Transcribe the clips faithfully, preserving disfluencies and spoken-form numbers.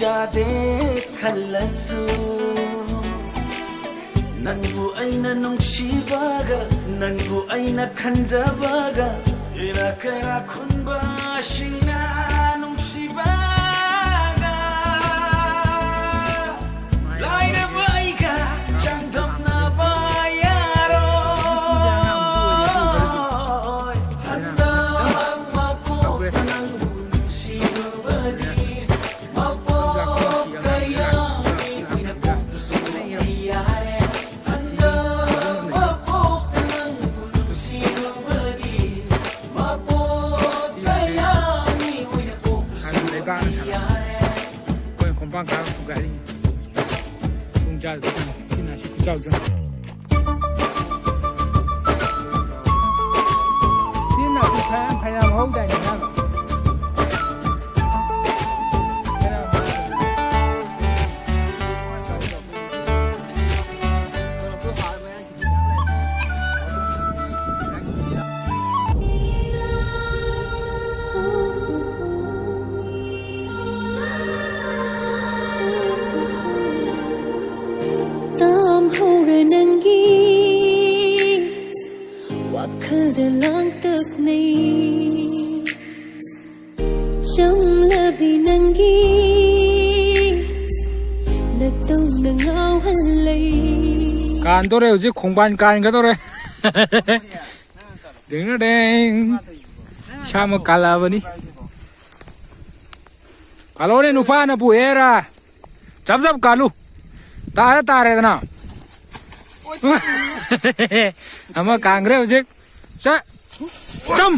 ꯌꯥꯗꯦ ꯈꯜꯂꯁꯨ, ꯅꯪꯕꯨ ꯑꯩꯅ ꯅꯨꯡꯁꯤꯕꯒ, ꯅꯪꯕꯨ ꯑꯩꯅ ꯈꯟꯖꯕꯒ, ꯏꯅꯥꯛ ꯀꯩꯔꯥꯛ ꯈꯨꯟꯕꯁꯤꯡꯅ ꯅꯨꯡꯁꯤꯕꯒ, ꯂꯥꯏꯔꯕ ꯑꯩꯒ ꯆꯥꯡꯗꯝꯅꯕ ꯌꯥꯔꯣꯏ꯫ ꯍꯟꯗꯛ ꯃꯄꯣꯛ ꯅꯪꯕꯨ ꯅꯨꯡꯁꯤꯔꯨꯕꯗꯤ ꯃꯄꯣꯛ ꯀꯌꯥꯅꯤ ꯑꯣꯏꯅ ꯄꯣꯛꯇ꯭ꯔꯁꯨ ꯌꯥꯔꯦ꯫ ꯍꯟꯗꯛ ꯃꯄꯣꯛꯇ ꯅꯪꯕꯨ ꯅꯨꯡꯁꯤꯔꯨꯕꯗꯤ ꯃꯄꯣꯛ ꯀꯌꯥꯅꯤ ꯑꯣꯏꯅ ꯄꯣꯛꯇ꯭ꯔꯁꯨ ꯌꯥꯔꯦ꯫ ꯑꯩꯈꯣꯏ ꯈꯣꯡꯄꯥꯡ ꯀꯥꯔꯛꯄ ꯒꯥꯔꯤ ꯄꯨꯡ ꯆꯥꯗ ꯁꯤꯅ ꯁꯤ ꯈꯨꯆꯥꯎꯗꯣ꯫ ꯁꯤꯅ ꯁꯤ ꯐꯅꯌꯥꯝ, ꯐꯅꯌꯥꯝ ꯍꯧꯗꯥꯏꯅꯦ ꯅꯪ? ꯇꯥꯝꯍꯧꯔꯦ ꯅꯪꯒꯤ ꯋꯥꯈꯜꯗ ꯂꯥꯡꯇꯛꯅꯩ꯫ ꯆꯝꯂꯕꯤ ꯅꯪꯒꯤ ꯅꯇꯧꯅ ꯉꯥꯎꯍꯜꯂꯦ꯫ ꯀꯥꯟꯗꯣꯔꯦ ꯍꯧꯖꯤꯛ, ꯈꯣꯡꯕꯥꯟ ꯀꯥꯟꯒꯗꯧꯔꯦ꯫ ꯗꯤꯡ ꯗꯤꯡ꯫ ꯏꯁꯥꯃꯛ ꯀꯥꯜꯂꯛꯑꯕꯅꯤ꯫ ꯀꯥꯜꯂꯣꯅꯦ, ꯅꯨꯄꯥꯅꯕꯨ ꯍꯦꯔꯥ꯫ ꯆꯞ ꯆꯞ ꯀꯥꯜꯂꯨ꯫ ꯇꯥꯔꯦ, ꯇꯥꯔꯦꯗꯅ꯫ ꯑꯃ ꯀꯥꯟꯈ꯭ꯔꯦ ꯍꯧꯖꯤꯛ꯫ ꯆ-, ꯆꯝ!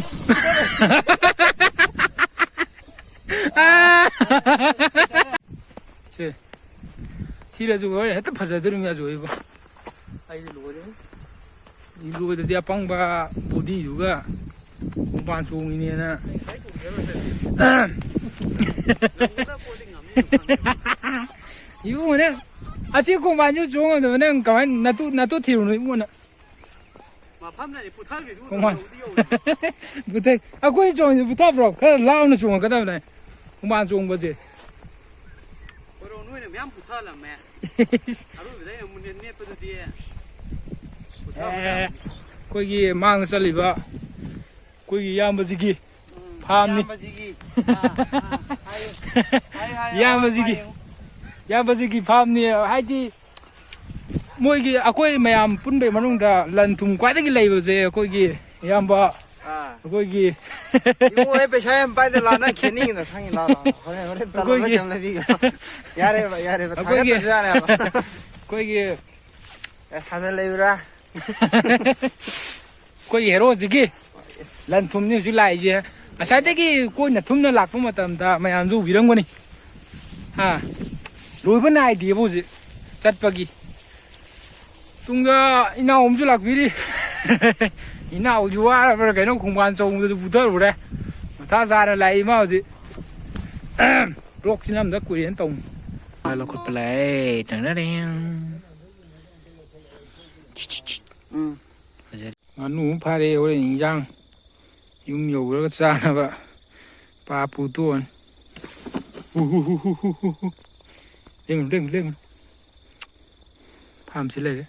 ꯁꯦ꯫ ꯊꯤꯔꯁꯨ ꯍꯣꯏ ꯍꯦꯛꯇ ꯐꯖꯗꯣꯔꯤꯃꯤ ꯑꯖꯨ ꯑꯩꯕꯨ꯫ ꯑꯩꯗꯤ ꯂꯣꯏꯔꯦ꯫ ꯂꯣꯏꯗꯗꯤ ꯑꯄꯪꯕ ꯕꯣꯗꯤꯗꯨꯒ ꯈꯣꯡꯕꯥꯟ ꯆꯣꯡꯉꯤꯅꯦꯅ꯫ ꯏꯕꯨꯡꯉꯣ ꯅꯪ ꯑꯁꯤ ꯈꯣꯡꯕꯥꯟꯁꯨ ꯆꯣꯡꯉꯝꯗꯕ ꯅꯪ ꯀꯃꯥꯏꯅ ꯅꯇꯨ, ꯅꯇꯨ ꯊꯤꯔꯨꯅꯣ ꯏꯕꯨꯡꯉꯣ ꯅꯪ? ꯃꯐꯝꯗꯅꯤ ꯄꯨꯊꯈ꯭ꯔꯤꯗꯨ ꯈꯣꯡꯕꯥꯟ꯫ ꯌꯧꯗꯤ ꯌꯧꯔꯦ꯫ ꯄꯨꯊꯩ-, ꯑꯩꯈꯣꯏ ꯆꯣꯡꯉꯤꯁꯦ ꯄꯨꯊꯕ꯭ꯔꯣ? ꯈꯔ ꯂꯥꯎꯅ ꯆꯣꯡꯉꯛꯀꯗꯕꯅꯦ ꯈꯣꯡꯕꯥꯟ ꯆꯣꯡꯕꯁꯦ꯫ ꯌꯥꯝ ꯄꯨꯊꯍꯜꯂꯝꯃꯦ꯫ ꯑꯔꯣꯏꯕꯗ ꯑꯩꯅ ꯑꯃꯨꯛ ꯅꯦꯠ-, ꯅꯦꯠꯄꯗꯨꯗꯤ ꯄꯨꯊꯍꯜꯂꯝꯃꯦ꯫ ꯑꯦ, ꯑꯩꯈꯣꯏꯒꯤ ꯃꯥꯡꯗ ꯆꯠꯂꯤꯕ ꯑꯩꯈꯣꯏꯒꯤ ꯏꯌꯥꯝꯕꯁꯤꯒꯤ ꯎꯝ, ꯐꯥꯝꯅꯤ꯫ ꯏꯌꯥꯝꯕꯁꯤꯒꯤ꯫ ꯑꯥ, ꯑꯥ, ꯍꯥꯏꯌꯨ꯫ ꯍꯥꯏꯌꯨ, ꯍꯥꯏꯌꯨ, ꯏꯌꯥꯝꯕꯁꯤꯒꯤ, ꯍꯥꯏꯌꯨ꯫ ꯏꯌꯥꯝꯕꯁꯤꯒꯤ ꯐꯥꯝꯅꯤ꯫ ꯍꯥꯏꯗꯤ ꯃꯣꯏꯒꯤ, ꯑꯩꯈꯣꯏ ꯃꯌꯥꯝ ꯄꯨꯟꯕꯒꯤ ꯃꯅꯨꯡꯗ ꯂꯟ ꯊꯨꯝ ꯈ꯭ꯋꯥꯏꯗꯒꯤ ꯂꯩꯕꯁꯦ ꯑꯩꯈꯣꯏꯒꯤ ꯏꯌꯥꯝꯕ, ꯑꯥ꯫ ꯑꯩꯈꯣꯏꯒꯤ ꯏꯕꯨꯡꯉꯣ, ꯑꯩ ꯄꯩꯁꯥ ꯌꯥꯝ ꯄꯥꯏꯗꯦ, ꯂꯥꯛꯑꯣ, ꯅꯪ ꯈꯦꯠꯅꯤꯡꯉꯤꯗ ꯈꯪꯉꯤ, ꯂꯥꯛꯑꯣ, ꯂꯥꯛꯑꯣ꯫ ꯍꯣꯔꯦꯟ, ꯍꯣꯔꯦꯟ ꯇꯂꯞ ꯑꯩꯈꯣꯏꯒꯤ ꯀꯩꯝ ꯂꯩꯕꯤꯒꯦ꯫ ꯌꯥꯔꯦꯕ, ꯌꯥꯔꯦꯕ, ꯑꯩꯈꯣꯏꯒꯤ ꯊꯥꯒꯠꯇ꯭ꯔꯁꯨ ꯌꯥꯔꯦꯕ꯫ ꯑꯩꯈꯣꯏꯒꯤ ꯑꯦ, ꯁꯥꯖꯜ ꯂꯩꯕ꯭ꯔꯥ? ꯑꯩꯈꯣꯏꯒꯤ ꯍꯦꯔꯣꯁꯤꯒꯤ ꯂꯟ ꯊꯨꯝꯅꯤ ꯍꯧꯖꯤꯛ ꯂꯥꯛꯏꯁꯦ꯫ ꯉꯁꯥꯏꯗꯒꯤ ꯀꯣꯏꯅ ꯊꯨꯝꯅ ꯂꯥꯛꯄ ꯃꯇꯝꯗ ꯃꯌꯥꯝꯁꯨ ꯎꯕꯤꯔꯝꯒꯅꯤ꯫ ꯍꯥ? ꯂꯣꯏꯕ ꯅꯥꯏꯗꯦꯕ ꯍꯧꯖꯤꯛ ꯆꯠꯄꯒꯤ꯫ ꯇꯨꯡꯗ ꯏꯅꯥꯎ ꯑꯃꯁꯨ ꯂꯥꯛꯄꯤꯔꯤ꯫ ꯏꯅꯥꯎꯁꯨ ꯋꯥꯔꯕ꯭ꯔꯥ ꯀꯩꯅꯣ, ꯈꯣꯡꯕꯥꯟ ꯆꯧꯕꯗꯁꯨ ꯄꯨꯊꯔꯨꯔꯦ꯫ ꯃꯊꯥ ꯁꯥꯅ ꯂꯥꯛꯏ ꯏꯃꯥ ꯍꯧꯖꯤꯛ꯫ ꯕ꯭ꯂꯣꯛꯁꯤ ꯅꯝꯗ ꯀꯨꯏꯔꯦꯅ ꯇꯧꯅꯤ꯫ ꯂꯧꯈꯠꯄ ꯂꯥꯛꯑꯦ꯫ ꯇꯪ ꯇꯪ ꯇꯪ꯫ ꯎꯝ꯫ ꯐꯖꯔꯦ꯫ ꯉꯥꯅꯨ ꯑꯃ ꯐꯥꯔꯦ, ꯍꯣꯔꯦꯟ ꯏꯟꯖꯥꯡ ꯌꯨꯝ ꯌꯧꯈ꯭ꯔꯒ ꯆꯥꯅꯕ ꯄꯥ ꯄꯨ ꯇꯣꯛꯑꯅꯤ꯫ ꯍꯨ, ꯍꯨ, ꯍꯨ꯫ ꯂꯦꯡꯒꯅꯨ, ꯂꯦꯡꯒꯅꯨ, ꯂꯦꯡꯒꯅꯨ꯫ ꯐꯥꯝꯁꯤ ꯂꯩꯔꯦ꯫